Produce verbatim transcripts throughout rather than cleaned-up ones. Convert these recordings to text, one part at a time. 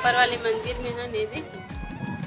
ऊपर वाले मंदिर में हन, ये दे,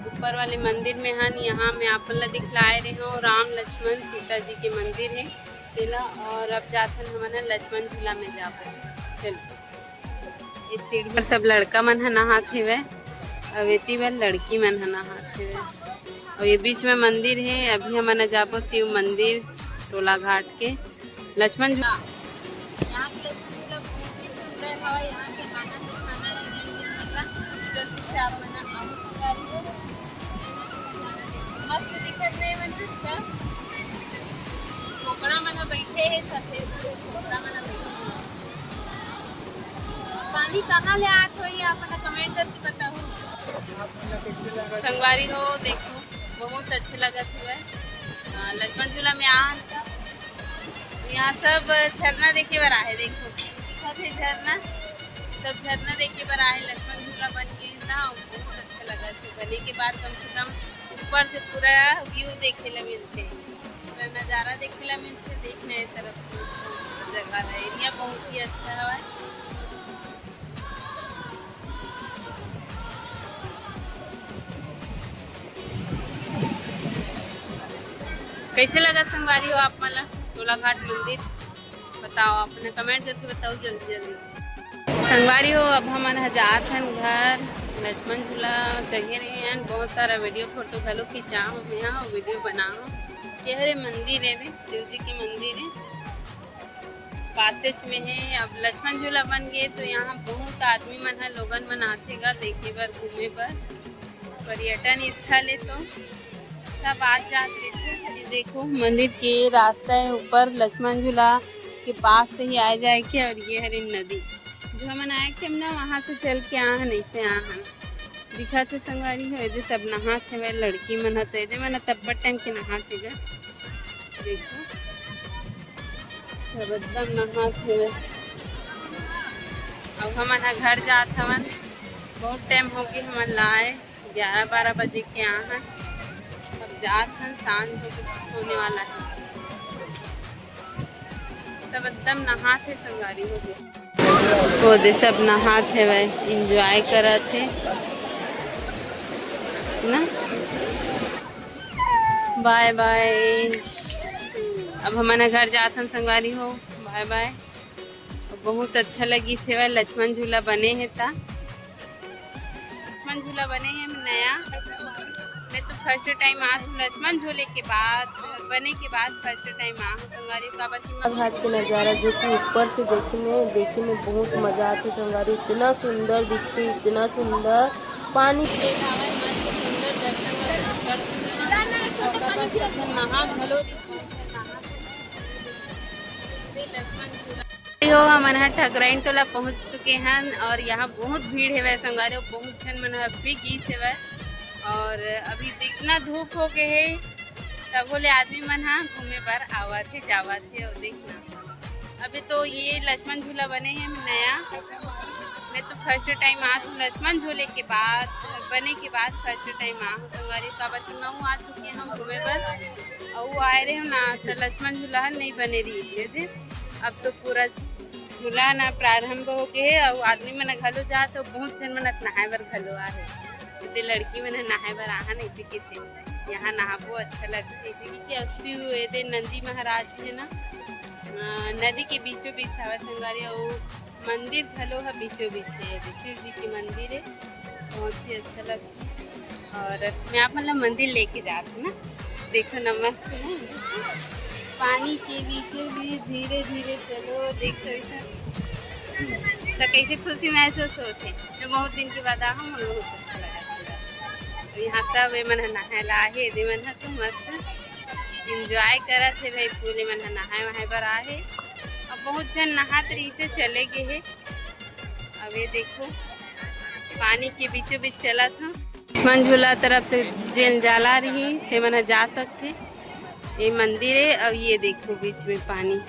ऊपर वाले मंदिर में हन। यहाँ मैं आप मन ला दिखलाए रहे हूँ, राम लक्ष्मण सीता जी के मंदिर है तेला। और अब जाथन हमन लक्ष्मण झूला में जाबो। चल, ये सीढ़ी पर सब लड़का मन ह नहात हेवय, अउ एती बर लड़की मन ह नहात हेवय। अउ ये बीच में मंदिर हे। अभी हमन ह जाबो शिव मंदिर टोला घाट के। लक्ष्मण झूला। यहाँ के लक्ष्मण झूला बहुत ही सुंदर हवय। यहाँ के आनंद उठाना रहिथे, मतलब जल्दी से आप मन आऊ संगवारी हो। मस्त दिखत नहीं मन, अच्छा। कोकड़ा मन ह बैठे हे, सफेद कोकड़ा मन ह बैठे हे। पानी कहाँ ले आत होही, आप मन comment करके बताहू। संगवारी हो, देखो, बहुत अच्छे लगत हुए। अ, लक्ष्मण झूला में आ हन त यहाँ सब झरना देखे बर आहे। देखो, दिखत हे झरना, सब झरना देखे बर आहे। लक्ष्मण झूला बन के ना, बहुत अच्छा लगत हे। बने के बाद कम से कम ऊपर से पूरा view देखे ला मिलथे, पूरा नजारा देखे ला मिलथे। देखना ये तरफ जगह ला, area बहुत ही अच्छा हवय। कैसे लगा संगवारी हो आप मन ला टोला घाट मंदिर? बताओ, आप मन comment करके बताओ जल्दी जल्दी। संगवारी हो, अब हमन ह जात हन घर। लक्ष्मण झूला चघे रहे हन, बहुत सारा video photo घलो खिंचा हो मैं हा, video बना हो। ये हरे मंदिर है रे, शिव जी के मंदिर है। पासेच में हे। अब लक्ष्मण झूला बन गए तो यहाँ बहुत आदमी मन ह, लोगन मन आथे गा देखे बर, घूमे बर। पर्यटन स्थल है तो सब आत जात रहिथे। ये देखो मंदिर के रास्ता है ऊपर लक्ष्मण झूला के पास से ही आए जाए के। और ये हरे नदी जो हमन आए के हम ना वहाँ से चल के आ हन, ऐसे आ हन। दिखत हे संगवारी हो, एदे सब नहात हेवय, लड़की मन ह तो एदे मन ह तब्बड़ टाइम के नहात हे गा। देखो, सब एकदम नहात हेवय। अब हमन ह घर जात हवन, बहुत टाइम हो गए हमन ला आए, ग्यारह बारह बजे के आ हन। अब जात हन, सांझ हो गए, होने वाला है। सब एकदम नहात हे संगवारी हो गए। वो दे सब नहात हेवय, enjoy करत हे ना। Bye bye। अब हमन ह घर जात हन संगवारी हो, bye bye। बहुत अच्छा लगिस हेवय, लक्ष्मण झूला बने हे ता। लक्ष्मण झूला बने हे नया। मैं तो first time आत हूँ लक्ष्मण झूले के बाद, बने के बाद first time आ हूँ संगवारी, काबर कि मैं घाट के नजारा जो कि ऊपर से देखे में, देखे में बहुत मजा आथे संगवारी, इतना सुंदर दिखथे, इतना सुंदर पानी। नहा घलो लक्ष्मण झूला। हो, हमन ह ठकराइन टोला पहुंच चुके हन और यहाँ बहुत भीड़ हेवय संगवारी हो, बहुत झन मन ह अभी गीस हेवय और अभी इतना धूप हो गए हे, तभो ले आदमी मन ह घूमे बर आवत हे, जावत हे। और देखना, अभी तो ये लक्ष्मण झूला बने हे नया, मैं तो first time आत हूँ लक्ष्मण झूले के बाद, बने के बाद first time आ हूँ संगवारी, काबर कि मैं आ चुके हम घूमे बर, अउ आए रहे ना तो लक्ष्मण झूला ह नहीं बने रही थे। अब तो पूरा झूला ना प्रारंभ हो गए हे, अउ आदमी मन घलो जा तो बहुत झन मन नहाए बर घलो आ हे। ते लड़की मन नहाए बर आहा नहीं थे, यहाँ नहाबो अच्छा लगथे, क्योंकि अस्सी हुए थे नंदी महाराज जी है ना, अ, नदी के बीचों बीच हवा संगवारी, अउ मंदिर घलो ह बीचों बीच हे, शिव जी के मंदिर हे, बहुत ही अच्छा लगथे। और मैं आप मन ला मंदिर लेके जात हूँ ना, देखो ना मस्त ना, पानी के बीचों बीच धीरे धीरे चलो, देखो ऐसा तो कैसे खुशी महसूस होथे। मैं बहुत दिन के बाद आ हूँ, मोला बहुत अच्छा लगा। तो यहाँ सब ये मन ह नहाए ला आहे, ये मन ह तो मस्त enjoy करत हे भाई, फूल ये मन ह नहाए वहाए बर आहे। अब बहुत झन नहात रहिसे चले गए हे। अब ये देखो, पानी के बीचों बीच चलत हूँ। लक्ष्मण झूला तरफ से जेन जाला रही, ते मन ह जा सकथे। ये मंदिर है, अब ये देखो बीच में पानी।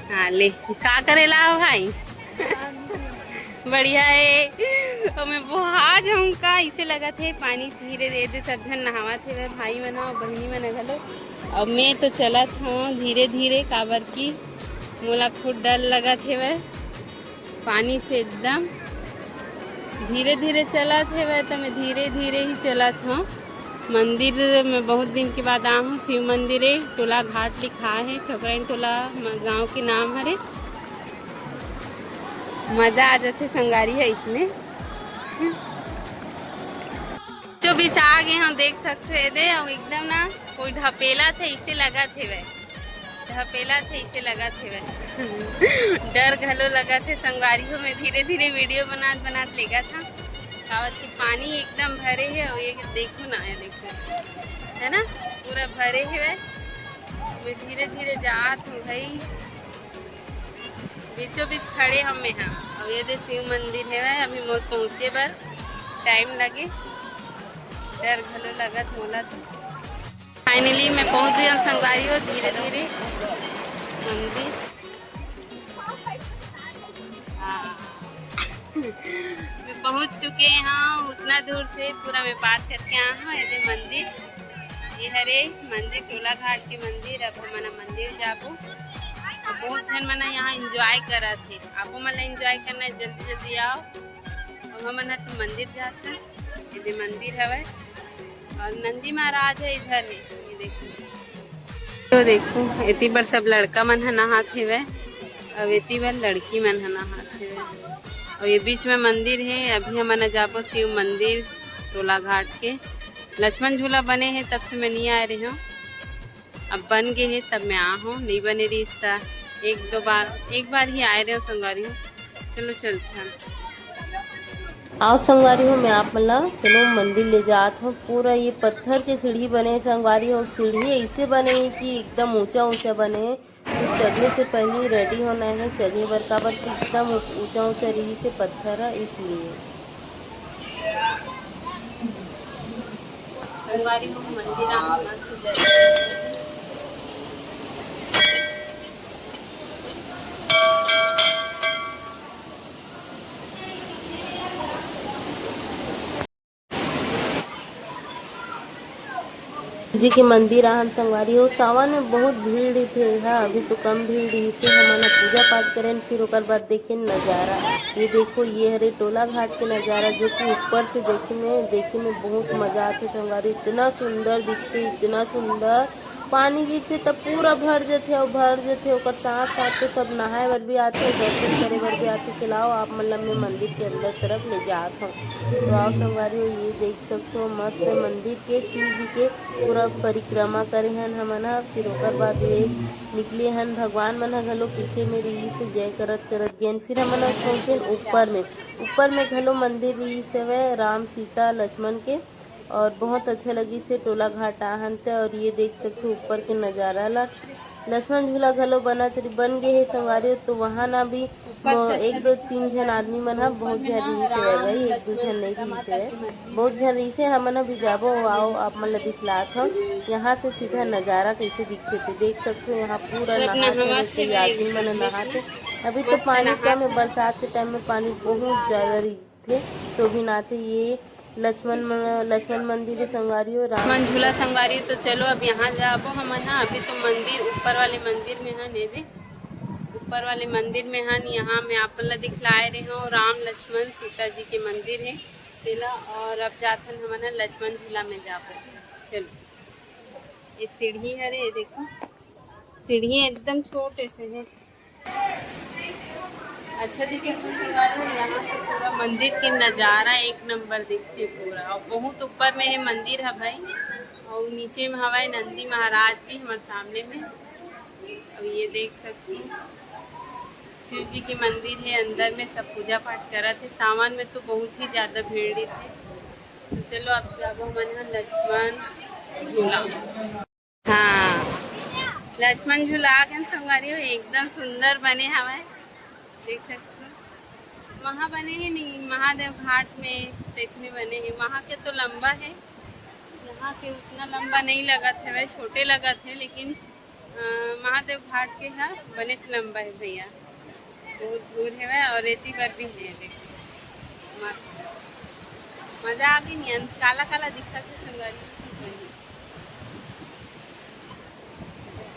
हाँ, ले, का करे ला हो भाई? बढ़िया है। और मैं बोहा जाऊँ का, इसे लगत है पानी धीरे धीरे, सब झन नहावत हे, भाई मन ह, बहिनी मन ह घलो। अब मैं तो चलत हूँ धीरे धीरे, काबर की मोला खुद डर लगत हेवय। पानी से एकदम धीरे धीरे चलत हेवय, त मैं धीरे धीरे ही चलत हूँ। मंदिर में बहुत दिन के बाद आ हूँ, शिव मंदिर है, टोला घाट लिखा है, ठोकराइन टोला म-, गांव के नाम हरे। मजा आ जाथे संगवारी हो इसमें। जो बीच आ गए हम, देख सकते हैं दे, और एकदम ना कोई ढपेला थे, इसे लगा थे वह। ढपेला थे, इसे लगा थे वह। डर घलो लगा थे संगवारी हो, मैं धीरे धीरे वीडियो बनात बनात लेगा था। और कि पानी एकदम भरे है, और ये देखो ना, ये देखो, है ना, पूरा भरे है वह। मैं धीरे धीरे जात हूँ भाई, बीचों बीच खड़े हम में हाँ। और ये दे शिव मंदिर है वह, अभी मोर पहुँचे बर टाइम लगे, डर घलो लगत मोला तो। फाइनली मैं पहुंच गया संगवारी हो, धीरे धीरे मंदिर। हाँ। मैं पहुंच चुके हैं उतना दूर से, पूरा मैं पार करके आया हूँ। ये दे मंदिर, ये हरे मंदिर, टोला घाट के मंदिर। अब हमन मंदिर जाबो। अब बहुत झन मन यहाँ एंजॉय करत हे, आपो मन ला एंजॉय करना है, जल्दी जल्दी आओ। अब हमन ह तो मंदिर जात हन, ये दे मंदिर हवय। और नंदी महाराज है इधर है, ये देखो। तो देखो, एती बर सब लड़का मन ह नहात हेवय, अब एती बर लड़की मन ह नहात हेवय। और ये बीच में मंदिर है, अभी हमन ह जाबो शिव मंदिर टोला घाट के। लक्ष्मण झूला बने है, तब से मैं नहीं आ रही हूँ। अब बन गए है तब मैं आ हूँ, नहीं बने रहिस त एक दो बार, एक बार ही आए रहे संगवारी हो। चलो चलथन। आओ संगवारी हो, मैं आप मन ला चलो मंदिर ले जात हूँ। पूरा ये पत्थर के सीढ़ी बने है संगवारी हो, सीढ़ी ऐसे बने है कि एकदम ऊंचा ऊंचा बने है। तो चढ़े से पहले रेडी होना है चढ़े बर, काबर कि एकदम ऊंचा ऊंचा रही से पत्थर है, इसलिए। संगवारी हो, मंदिर आ मस्त जगह। जी के मंदिर आहन संगवारी हो, सावन में बहुत भीड़ रहिथे। हाँ, अभी तो कम भीड़ रहिसे। हमन ह पूजा पाठ करेन, फिर ओकर बाद देखेन नजारा। ये देखो, ये हरे टोला घाट के नजारा, जो कि ऊपर से देखे में, देखे में बहुत मजा आथे संगवारी। इतना सुंदर दिखथे, इतना सुंदर। पानी गिरथे त पूरा भर जथे, अउ भर जथे, ओकर साथ साथ तो सब नहाए बर भी आथे, दर्शन करे बर भी आथे। चलाओ, आप मन ल मैं मंदिर के अंदर तरफ ले जात हूँ। तो आओ संगवारी हो, ये देख सकथो मस्त मंदिर के, शिव जी के पूरा परिक्रमा करे हन हमन ह। फिर ओकर बाद ये निकले हन, भगवान मन ह घलो पीछे में रहिस, जय करत करत गेन। फिर हमन ह पहुँचेन ऊपर में, ऊपर में घलो मंदिर रहिस हवय राम, सीता, लक्ष्मण के। और बहुत अच्छा लगिस हे टोला घाट आहन ते। और ये देख सकथो ऊपर के नजारा ला, लक्ष्मण झूला घलो बनत रि-, बन गे हे संगवारी हो। तो वहाँ ना भी मो-, एक दो तीन झन आदमी मन ह, बहुत झन रहिस हे भाई, एक दो झन नहीं रहिस हे, बहुत झन रहिस हे। हमन अभी जाबो, आओ आप मन ल दिखलात हन यहाँ से सीधा नजारा कैसे दिखथे। तो देख सकथो यहाँ पूरा नहात हे, कई आदमी मन नहात हे। अभी तो पानी कम हे, बरसात के टाइम में पानी बहुत ज्यादा रहिथे। तो भी नाते ये लक्ष्मण म-, लक्ष्मण मंदिर हे संगवारी हो, राम लक्ष्मण झूला संगवारी हो। तो चलो अब यहाँ जाबो हमन ह। अभी तो मंदिर ऊपर वाले मंदिर में हन, ये दे ऊपर वाले मंदिर में हन। यहाँ मैं आप मन ला दिखलाए रहे हूँ, राम लक्ष्मण सीता जी के मंदिर है तेला। और अब जाथन हमन ह लक्ष्मण झूला में जाबो। चलो, ये सीढ़ी हरे, ये देखो सीढ़ी एकदम छोटे से है। अच्छा दिखे तो संगवारी हो, यहाँ से पूरा मंदिर के नजारा एक नंबर दिखथे पूरा। और बहुत ऊपर में है मंदिर है भाई, और नीचे में हवाए नंदी महाराज जी हमारे सामने में। अब ये देख सकते हैं शिव जी के मंदिर है, अंदर में सब पूजा पाठ करत है। सावन में तो बहुत ही ज्यादा भीड़ रहते। तो चलो अब जाबो हमन ह लक्ष्मण झूला। हाँ, लक्ष्मण झूला आ गए संगवारी हो, एकदम सुंदर बने हवय, देख सकते हो। वहाँ बने है नहीं, महादेव घाट में, तो इसमें बने है। वहाँ के तो लंबा है, यहाँ के उतना लंबा नहीं लगत है, छोटे लगत है, लेकिन अ, महादेव घाट के ह बनेच लंबा है भैया, बहुत दूर है और रेती पर भी है। देखो मस्त, मजा आ गई। नहीं काला काला दिखा थे संगवारी।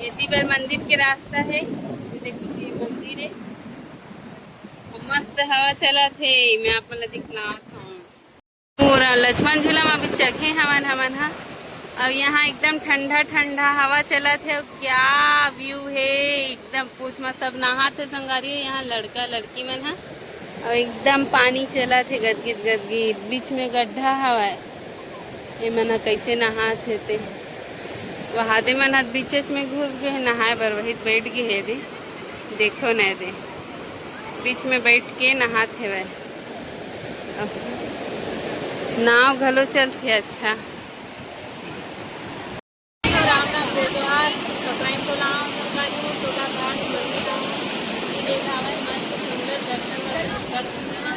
एती बर मंदिर के रास्ता है। देखो ये मंदिर है, मस्त हवा चलत हे, मैं आप मन ला दिखलात हूँ। पूरा लक्ष्मण झूला में अभी चघे हवन हमन ह। अब यहाँ एकदम ठंडा ठंडा हवा चलत हे। क्या व्यू हे, एकदम पूछ मत। सब नहात हे संगवारी हो, यहाँ लड़का लड़की मन ह। और एकदम पानी चलत हे गदगिद गदगिद, बीच में गड्ढा हवय। ये मन ह कैसे नहात हे ते। वहादे मन ह बीचेच में घुस गे हे नहाए बर, वही बैठ गे हे दे। देखो न दे, बीच में बैठ के नहात हेवय। नाव घलो चलथे। अच्छा, राम राम, जय जोहार। पकड़ाइन टोला संगवारी हो, टोला घाट मंदिर ले जावय, मस्त सुंदर दर्शन वर्शन कर सकते हैं।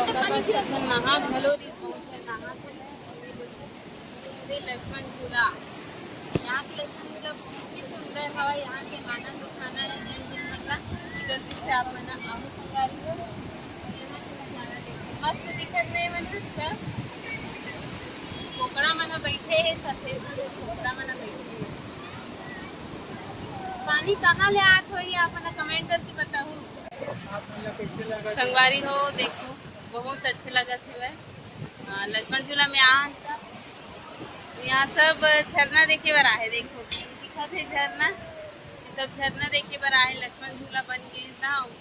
ओकर बाद नहा घलो रही, बहुत झन नहा सकते हैं। ये लक्ष्मण झूला, यहाँ के लक्ष्मण झूला बहुत ही सुंदर हवा। यहाँ के आनंद उठाना है, जल्दी से आप मन आहू संगवारी हो। मस्त दिखत हे मन ह। कोकड़ा मन ह बइठे हे, सफेद सफेद कोकड़ा मन ह बइठे हे। पानी कहाँ ले आत होही, आप मन comment करके बताहू। संगवारी हो, देखो, बहुत अच्छा लगत हवय। अ, लक्ष्मण झूला में आ, यहाँ सब झरना देखे बर आहे। देखो, दिखत हे झरना, सब झरना देखे बर आहे। लक्ष्मण झूला बन गे हे,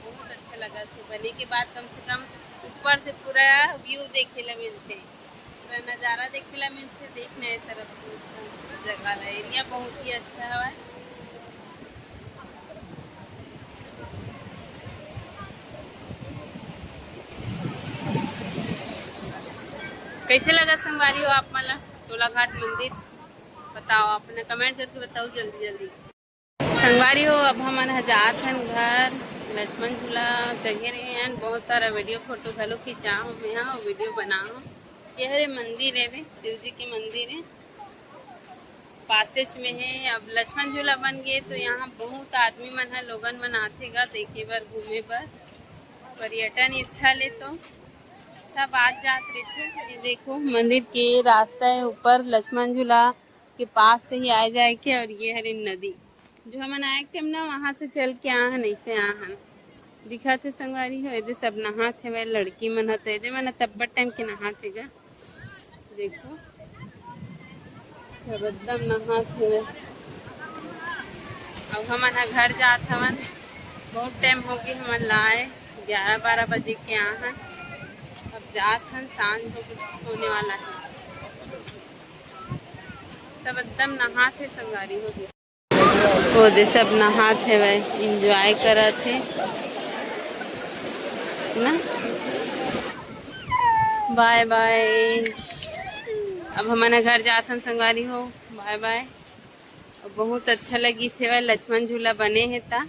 बहुत अच्छा लगत हे। बने के बाद कम से कम ऊपर से पूरा व्यू देखे ला मिलथे, पूरा नजारा देखे ला मिलथे। देख न ए तरफ जगह ला, एरिया बहुत ही अच्छा हवय। कैसे लगा संगवारी हो आप मन ला टोला घाट मंदिर? बताओ, आप मन comment करके बताओ जल्दी जल्दी। संगवारी हो, अब हमन ह जात हन घर। लक्ष्मण झूला चघे रहे हन, बहुत सारा video photo घलो खिंचा हूँ मैं, हाँ, video बना हूँ। ये हरे मंदिर हे रे, शिव जी के मंदिर हे, पासेच में हे। अब लक्ष्मण झूला बन गे तो यहाँ बहुत आदमी मन ह, लोगन मन आथे गा देखे बर, घूमे बर। पर्यटन स्थल हे तो सब आत जात रहिथे। ये देखो, मंदिर के रास्ता हे ऊपर लक्ष्मण झूला के पास से ही आए जाए के। और ये हरे नदी, जो हमन आए के टाइम ना, वहाँ से चल के आ हन, ऐसे आ हन। दिखत हे संगवारी हो, एदे सब नहात हेवय, लड़की मन ह तो एदे मन ह तब्बड़ टाइम के नहात हे गा। देखो, सब एकदम नहात हेवय। अब हमन ह घर जात हवन, बहुत टाइम हो गे हमन ला आए, ग्यारह बारह बजे के आ हन। अब जात हन, सांझ हो के होने वाला हे। सब एकदम नहात हे संगवारी हो। ओदे सब नहात हेवय, enjoy करत हे ना। Bye bye। अब हमन ह घर जात हन संगवारी हो, bye bye। बहुत अच्छा लगिस हेवय, लक्ष्मण झूला बने हे ता।